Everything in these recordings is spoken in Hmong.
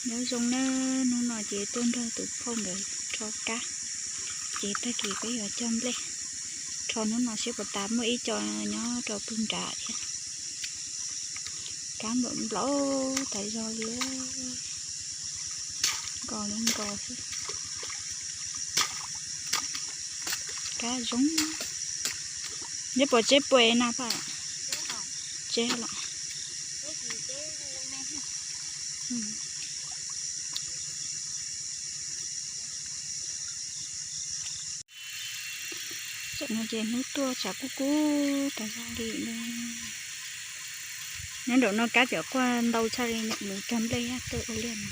Nyob zoo nawb, hnub no ces tuaj nrog tus phauj nkawd rho kab, ces tag kis peb yuav cog nplej. Rho hnub no seb puas tas, muaj ib co nyob rau pug nrad thiab. Kab nplaum nplaum tas zog li, nkos li nkos xwb. Kab zoo. Neb puas tseb puas na paj? Tseb los. Tam no ces hnub tuaj tshav kub kub tas zog li no. Nyob nraum no kab cov quaj ntau tshaj li, mus cog nplej tuaj ua liaj no.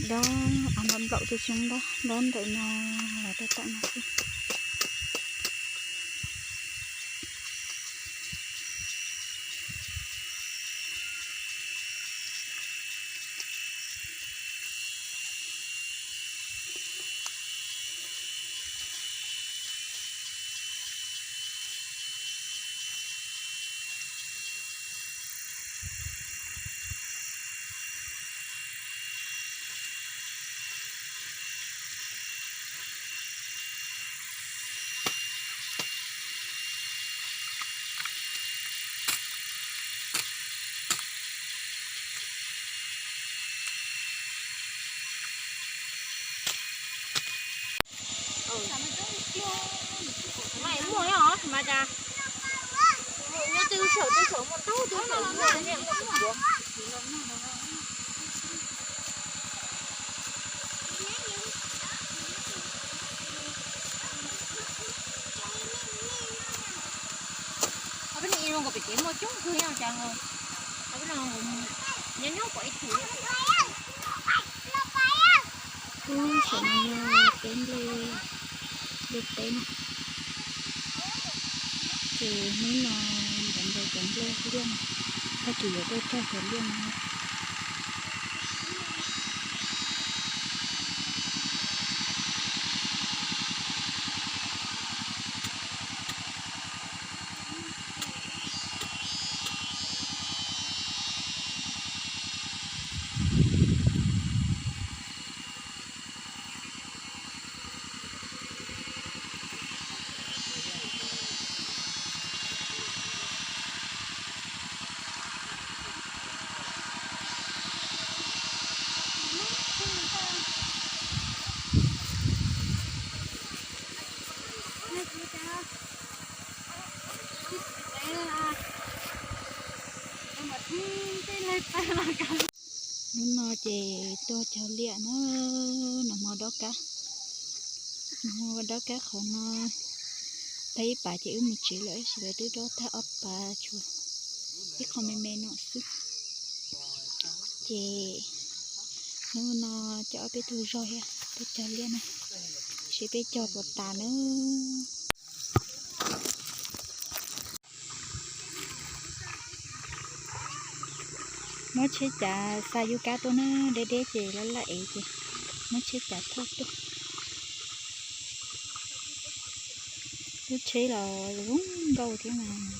Dob av nplaum nplaum tus xyoo dob, dob ntawm no los rau tom no xwb. Muaj os, mas cas nyob twb saum twb saum muaj ntau twb saum muaj. Peb no ib zoo nkaus pem kev muaj coob kawg, yog cas nkaus peb no nyob nyob pom ib tug. Ub, saum no yog teb nplej, liaj teb na. Ces hnub no nkawd ntaus cov nplej liaj no, tag kis yuav tuaj cog cov liaj no. Hnub no ces tuaj cog liaj na, nag hmo dob kab, nag hmo dob kab qhov no tag ib pas ces wb mus tsev lawm, tab sis lawv twb dob tag ob pas, tshuav ib qho me me no xwb. Ces hnub no coj ob peb tug zog thiab tuaj cog liaj na, seb peb cog puas tas na. Muab tsheb cav xa yug kab tuaj na, deb deb ces laj laj ev ces muab tsheb cav thauj tuaj. Lub tsheb los zoo nkauj thiab mas.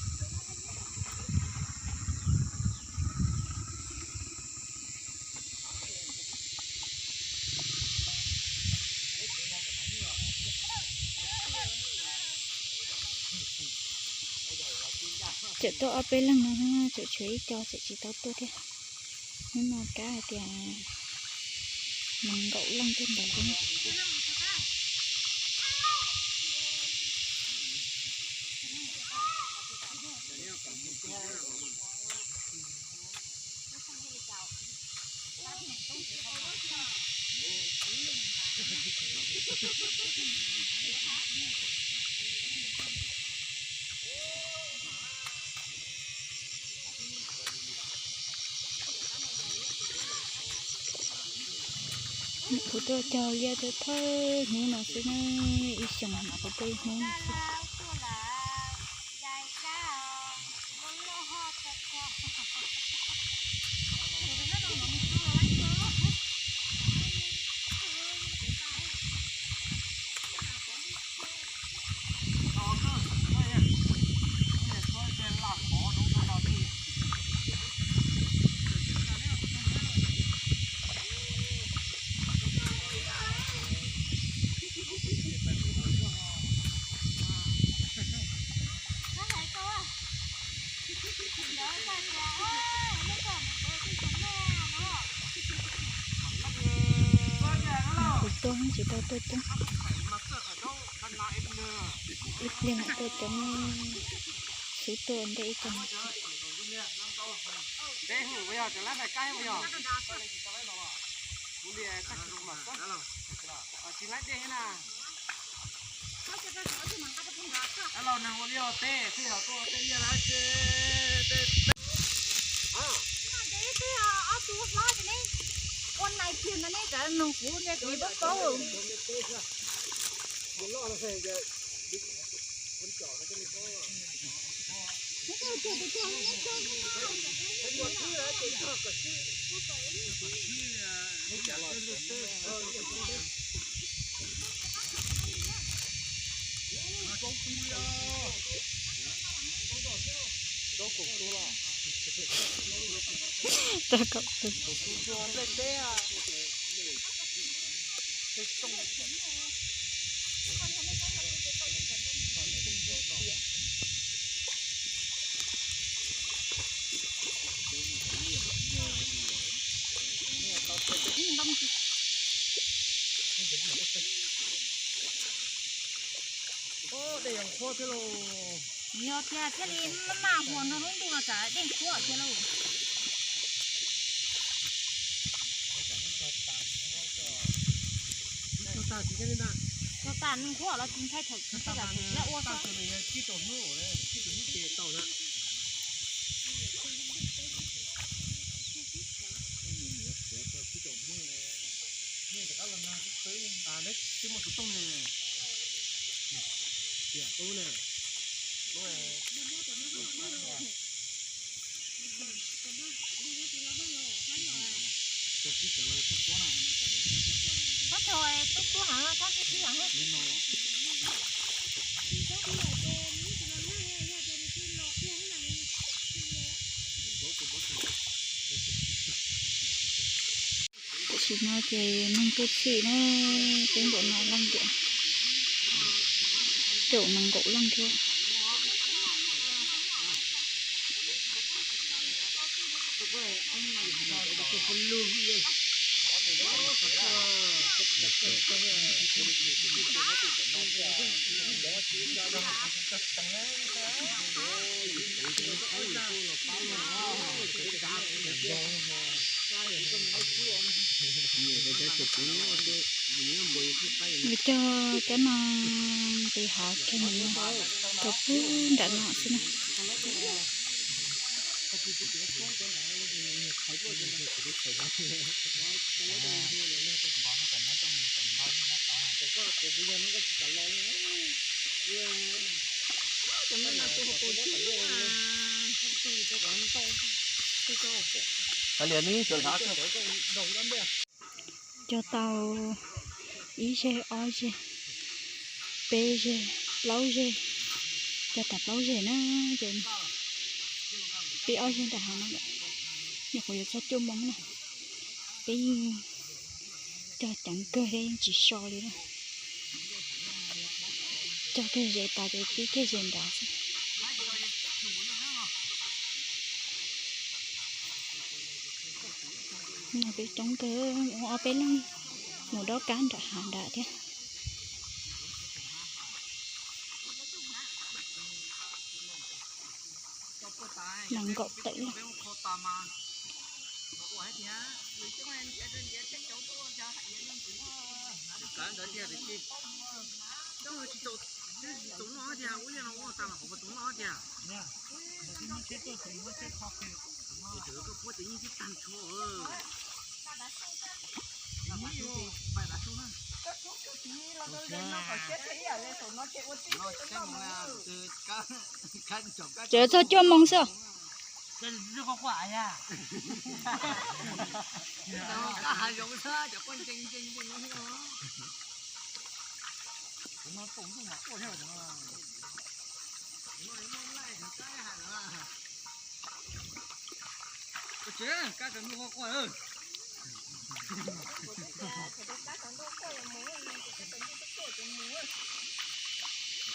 Tseem tuaj ob peb leeg no, tseem tshuav ib co tseem tsis tau tuaj thiab. Hnub no kab hais tias nees nkaum leej tuaj ntaus xwb. Kuv tuaj cog liaj tuaj thawj hnub no xwb na, ib xyoos kuv tuaj ib hnub no xwb. Kuv tuaj tsis tau tuaj coob. Ib pliag mam tuaj coob, xub tuaj ntej ib co. Rau kaum tus. Yog tiag thiaj li maj mam huas nrog lub ntuj no cas dej qhuav thiab lauj. Txog tas nws qhuav los tsis ntshai thaum tsis ntshai tam sim thiab ua xwb. Tab sis tub tub heev, tab sis tub heev. Tam sim no ces neeg tuaj txhij na, peb npaum no leej tiag, caum nees nkaum leej thiab. Yuav cog cov no nqis hav kiag mus tau pug nram no xwb na. Hais li ne, cov hlav cog tau ib zeg, ob zeg, peb zeg, plaub zeg, cog tag plaub zeg na, ces peb ob zeg nram hav no, nyuam qhuav yuav txog cuaj moos na, peb yeej cog ceev kawg thiab yeej tsis so li na. Cog kiag ze tas ces pib kiag ze nrad xwb. No peb coob kawg, mus ob peb leeg mus dob kab nram hav nrad thiab. Nees nkaum tawm li. Tseem txog cuaj moos xwb.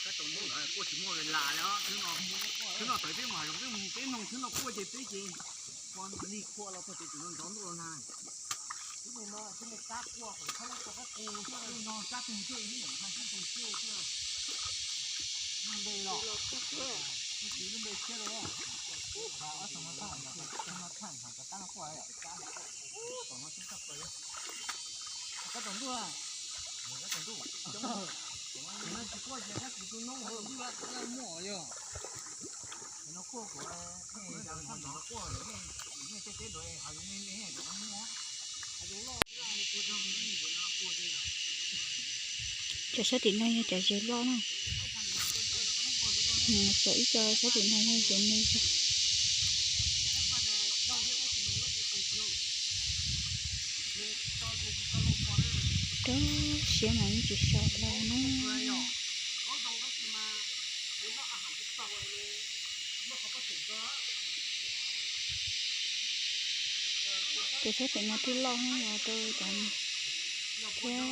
Kuaj tsis muaj lam li, thwb no tawm peb mus hav zoov peb mus peb noog, thwb no kuaj ces peb ces li kuaj los txog ces tus no nrov ntuj los na. Tib no tib no kab kuaj kom txhob lab tau kab qus xwb, no kab tug cwj ib yam kab tug cwj xwb. Lub npe los, lub npe thiab los, ob tug no thaj, no thaj no kuaj, tom no tsis tau ntuj, kab tom ntuj, tsis kuaj ces kab tsis tu noob, kab tom ntuj muaj yog. Cov sab tim no yog cov zes loj na. Cov ib co sab tim no yog zes me zog. Rau siab mas yeej tsis sau los na. Cov sab tim no twb loj heev los rau cov thiab,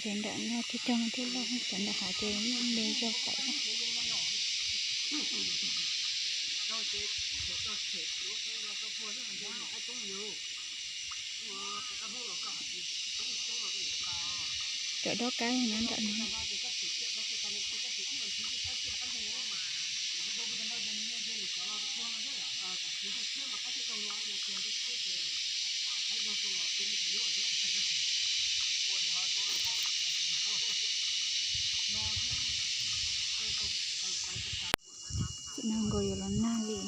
zes nram no cog cog twb loj heev, cov nram hav ces me zog tawm. Cov dob kab nyob nram no. Tsis nag nkaus yuav los nag li,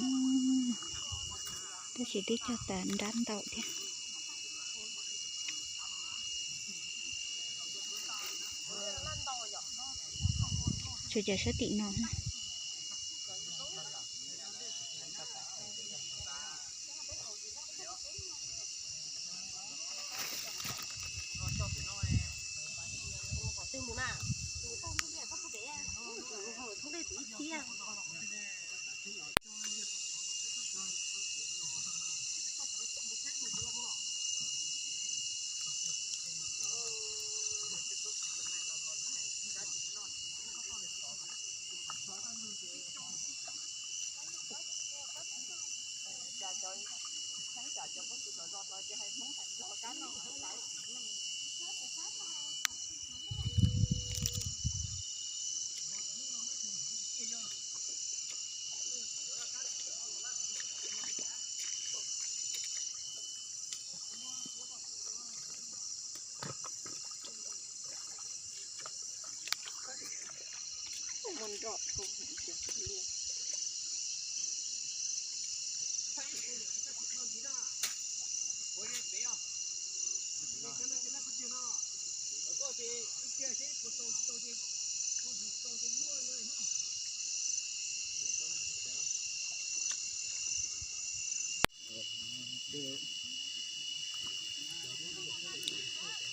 tab sis twb cog tas nrab ntau thiab. Tshuav cov sab tim no.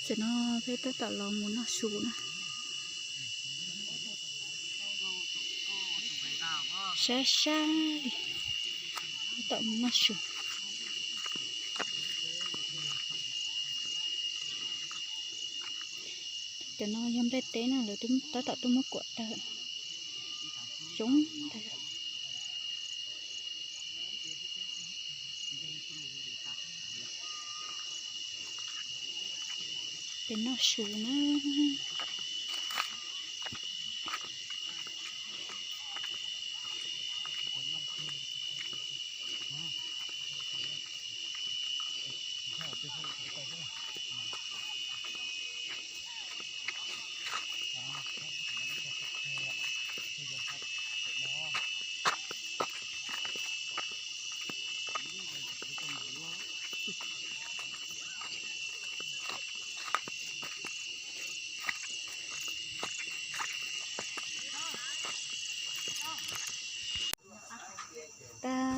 Tam no peb tab tom los mus noj su na. Sab sab li, tab tom mus noj su. Cov no yog nplej teb na, lawv tab tom tuaj muab kuam tawg zoo ntag. Peb noj su na.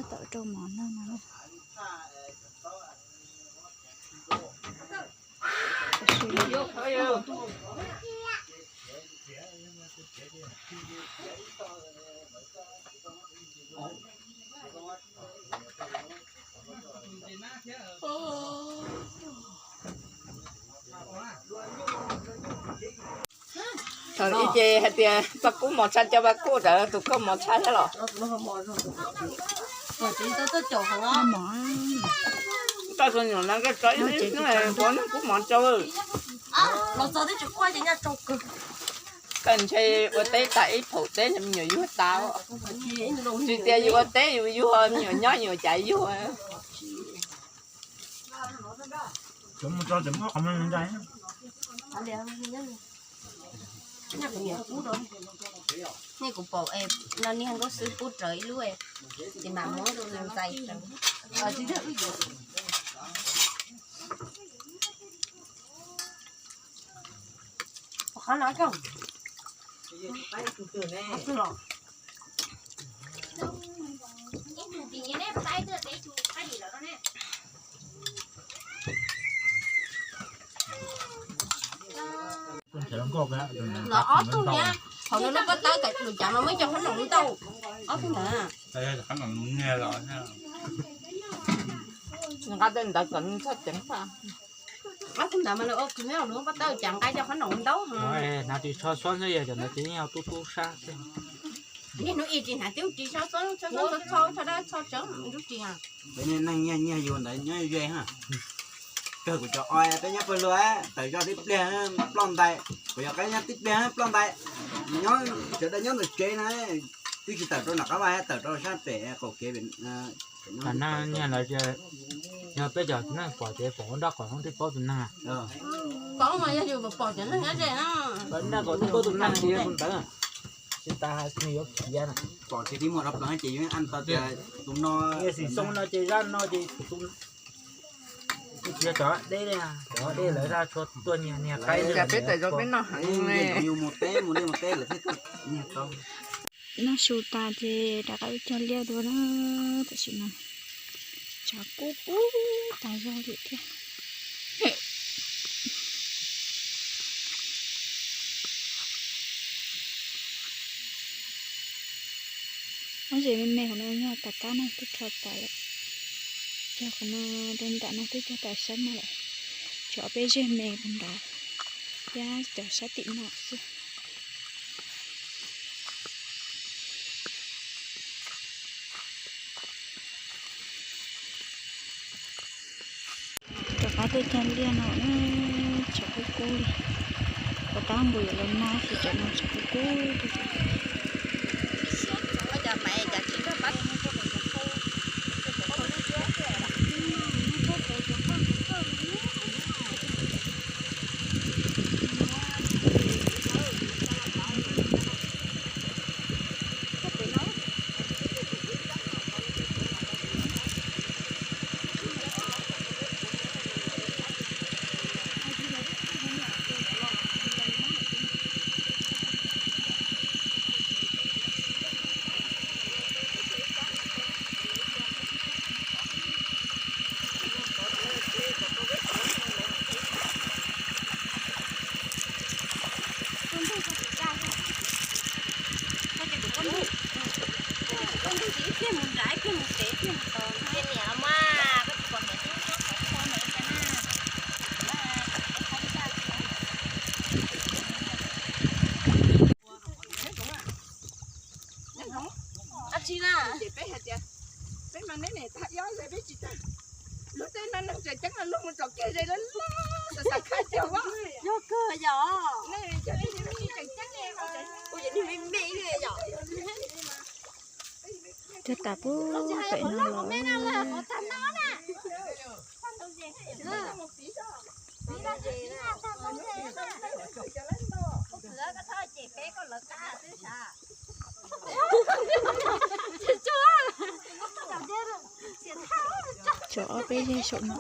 Tab tom rau mov noj no na. Ib ce hais tias paj kub mos tshaj, cov paj kub ntawd tus koj mos tshaj thiab los? Toj tus nyuam na, koj tso ib hnub kub mos rau. Koj ntshe ua teb tas ib phaum teb me nyuam yuag tas. Tsis tias yus ua teb yus yuag, me nyuam nyob yus cas yuag. Nej kuv pom no niag nkauj xwb pub rawv ib lub, ces mam muab rau nws ntxais rawv. Qhov no los ob tug nia, hauv no lub pob tawb lus cas mas muaj ib co qhob noom ntau, ob tug ntawd. Nqa tej ntawd kom nws txhob ceev faj. Ob tug ntawd mas lawv ua kwv lub pob tawb cas nqa co qhob noom ntau. Hnav ris tsho xob xwb, yog cov ntawd ces yeej yog tub tub sab xwb. Niaj hnub ib tsis hnav tib ris tsho xob, tsho xob, tsho dab tsho tsawv ntub ris. Peb niag neeg nyiag nyiag yus ntawd nyob ze ha. Kawg kuv cov oi peb nyob pawg lug, tawm zog tib pliag ploj ntais. Kuv yog qaib nyob tib pliag ploj ntais. Nyob sawv daws nyob ntawm tsev na, twb tsis tawm rau nram qab vaj, tawm rau sab pem qaum kev. Tam neeg nyiag lawv, yog peb cov neeg pom ces pom ua nroj qaum hoob twb paub tus neeg. Paub mas yog yus pom cov neeg nyob ze na. Nroj qaum twb paub tus neeg ces yog tus ntawd. Tsis tas hais nws yuav khiav na. Pom tsis tib muag rau plaws ces yuav an tau tias tus no. Xim xoo no ces zaj no ces tus, tsis yog cov deb li, cov deb lawv zaj tshua tuaj nyiag niag qaib. Cas peb tawm zog peb noj heev li. Yus mus teb mus liaj mus teb lawv thiaj tuaj nyiag tau. Noj su tas ces rov qab cog liaj dua na. Tam sim no tshav kub kub tas zog li thiab. Ob zes me me qhov no yog tas kab no twb rho tas lawm. Cog qhov no rau nram no twb cog tas sab no lawm. Tshuav ob peb zeg me puag nrad thiab cov sab tim no xwb. Rov qab tuaj cog liaj no, tshav kub kub li. Puas tab npus yuav los nag xwb, cov no tshav kub kub li. Ab tsi na, ces peb hais tias peb mas neb niam tag ib ob ze peb tsis tag. Luag tej no neeg tseem ceeb los luag mus tsom kiag ze lawm los xav xav khav cog. Yog kawg yom. Cog tas pub pem no los. Tso ob peb zeg saum no.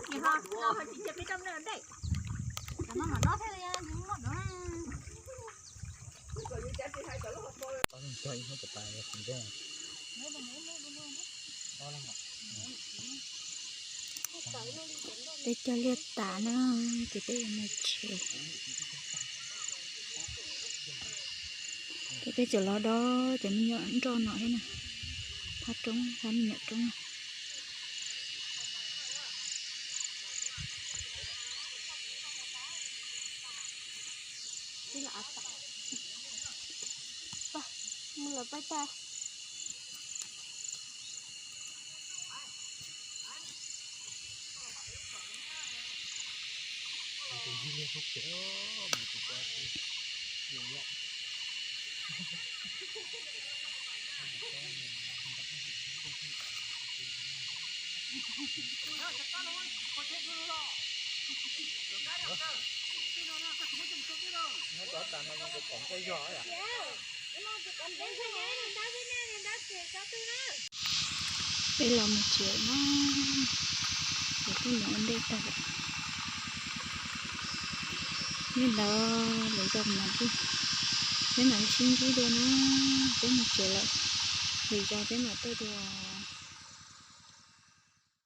Peb cog liaj tas na, ces peb yuav mus tsev. Ces peb tseem los do cov me nyuam nroj no thiab na. Thab roob, thab me nyuam roob. Peb los mus tsev na, ces peb mus ua ntej tag lawm. Nyob ntawd lwm zaus mas peb mam li sib ntsib dua na, peb mus tsev lawm, lwm zaus peb mam tuaj dua.